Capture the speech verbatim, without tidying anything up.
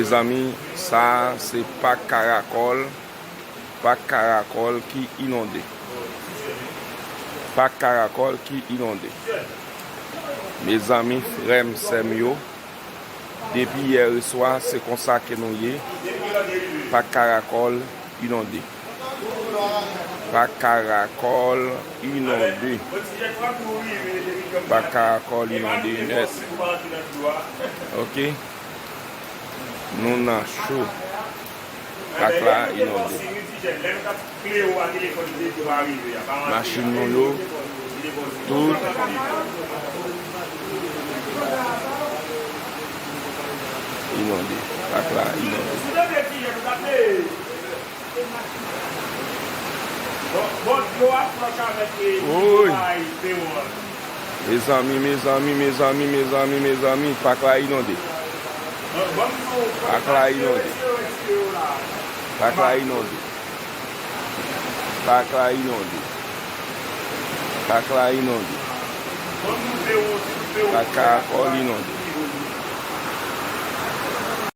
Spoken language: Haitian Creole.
Mezanmi, sa a se pak Karakòl, pak Karakòl ki inonde. Pak Karakòl ki inonde. Mezanmi, frè m, sè m yo, depi yè swa, se konsa ke nou ye. Pak Karakòl inonde. Pak Karakòl inonde. Pak Karakòl inonde nèt. Ok. Nou nan cho. Pak la inonde. Machin nou yo, tout inonde. Pak la inonde. Woy! Mezanmi, mezanmi, mezanmi, mezanmi, mezanmi, pak la inonde. Pak la inonde. Pak la inonde. Pak la inonde. Pak la inonde. Pak Karakòl inonde.